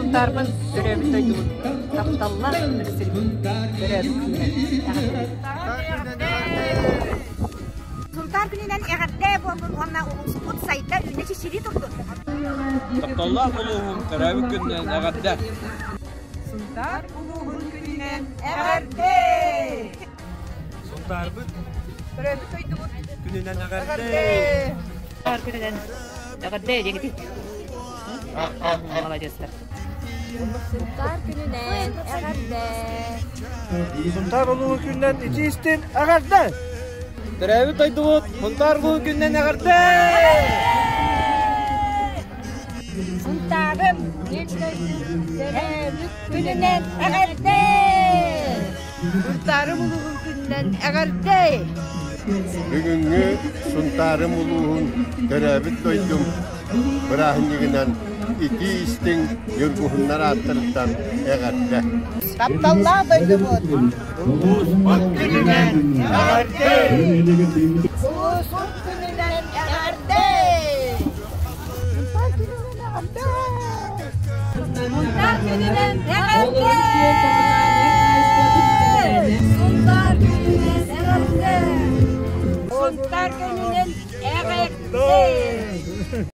Сунтаарбын төрөөбүт дойдубут тапталлаах ытык сирбит төрөөбүт күнүнэн эҕэрдэлиибит. Сунтаар күнүнэн эҕэрдэ буоллун уонна улууспут сайда үүнэ чэчирии турдун. Тапталлаах улууһум төрөөбүт күнүнэн эҕэрдэ! Сунтаар улууһун күнүнэн эҕэрдэ! Сунтаарбыт төрөөбүт дойдубут күнүнэн эҕэрдэ! Сунтаар күнүнэн эҕэрдэ диэҥити. Маладьыастар. Сунтаар күнүнэн эҕэрдэ! Сунтаар улууһун күнүнэн итии истин эҕэрдэ! Төрөөбүт дойдубут Сунтаар улууһун күнүнэн эҕэрдэ! Сунтаарым биир дойдум төрөөбүт күнүнэн эҕэрдэ! Сунтаарым улууһун күнүнэн эҕэрдэ! Бүгүҥҥү Сунтаарым улууһун төрөөбүт дойдум бырааһынньыгынан итии-истиҥ ньургуһуннар ааттарыттан эҕэрдэ! Тапталлаах дойдубут! Улууспут күнүнэн эҕэрдэ! Улууспут күнүнэн эҕэрдэ! Сунтаар күнүнэн эҕэрдэ!